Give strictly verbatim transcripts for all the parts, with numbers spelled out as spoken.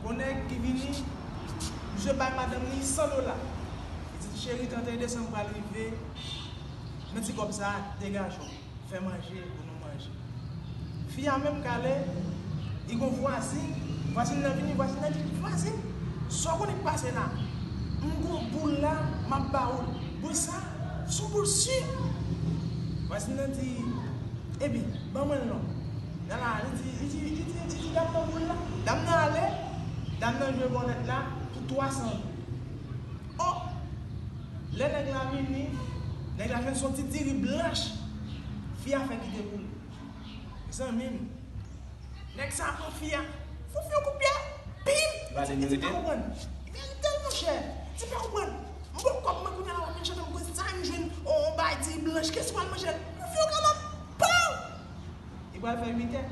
Gon nèg ki vini, misye bay madanm li san dola. Li di, "Cheri, trannteyen desanm pral rive, men ti kòb sa a, degaje w, fè manje pou nou manje." Fi a menm k ale, li gon vwazin, vwazin nan vini, vwazin nan di, "Vwazin, sa w konnen k pase la? M gon boul la, m ap ba ou l. Boul sa, s on boul si." Vwazin nan di, "Ebyen, ban mwen l non." Nan la, li di, li di, li di, li di dam nan boul la. Dam nan ale, dam nan jwe bòlèt la pou twa san goud. O! Lè nèg la vini, nèg la jwenn s on ti diri blanch, fi a fè kite pou li. Zanmi m, nèg sa a pran fi a, fout fi yon kout pye, pim! Li di, li di pa konprann. Li di, "Tèl monchè, ti pa konprann. M gon kòb mwen kounye a la, w ap vin chante m koze sa, m jwenn on, on bay diri blanch, kiyès ki pral manje l?" Fout fi yon kalòt, pow! Li pral fè uit è.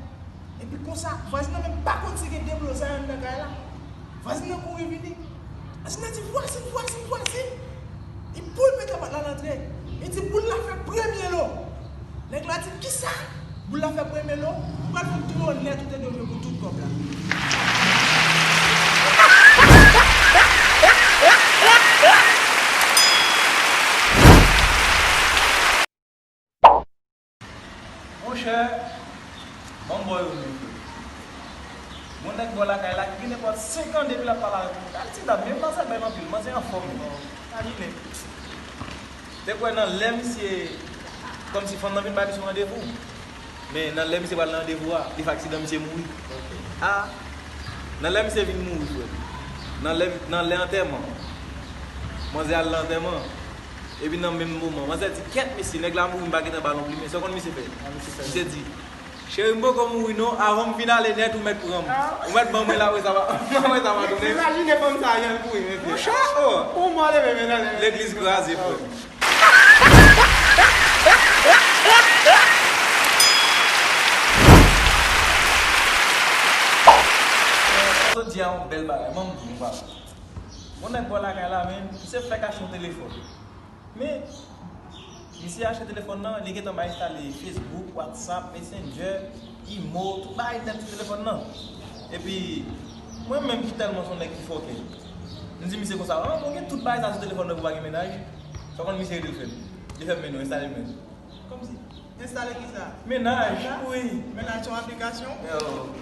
Epi konsa, vwazin nan menm pa konn si gen deblozay anndan kay la. Vwazin nan kouri vini. Vwazin nan di, "Vwazin, vwazin, vwazin." Li boul mete pòt la l antre. Li di, "Boul la fè premye lo." Nèg la di, "Kisa?" "Boul la fè premye lo. M pral fè w twa nèt ou te dwe jwe pou tout kòb la." Monchè, ban m ba w youn, monchè. Gon nèg bò lakay la ki gen nenpòt senk an depi l ap pale avèk mwen. Gade ti dam, men manzè bèl anpil, manzè anfòm. Imajine. Te kwè nan lè misye, kòmsi fanm nan vin bay misye yon randevou. Men nan lè misye pral nan randevou a, li fè aksidan, misye mouri. A, nan lè misye vin mouri, frè. Nan lè, nan lè antèman. Manzè al nan antèman. Epi nan menm moman, manzè di, "Kèt, mesye, nèg la mouri, m pa gentan ba l yon plimen." Sa w konn misye fè? Misye di, "Cheri, m poko mouri non, avan m fin ale nèt, ou mèt pran m. Ou mèt ban mwen l, apre sa, apre sa, m a tounen." Imajine fanm sa a, jan l kouri, mesye. Monchè, o! Ou mò leve men nan lè. Legliz kraze, frè. Jodi a, yon bèl bagay, ban m di nou bagay. Yon nèg bò lakay la, men, misye fèk achte yon telefòn. Men, misye achte telefòn nan, li gentan bay enstale Facebook, WhatsApp, Messenger, Imo, tout bagay nèt sou telefòn nan. Epi, mwen menm ki tèlman s on nèg ki fòkè, m di misye konsa, "An, bon, gen tout bagay sa sou telefòn nan pou w pa gen mennaj." Sa w konn misye rele l fè m? Li fè m, "Men non, enstale l menm." Kòmsi? Enstale kisa? Mennaj, wi. Mennaj se yon aplikasyon? Yo.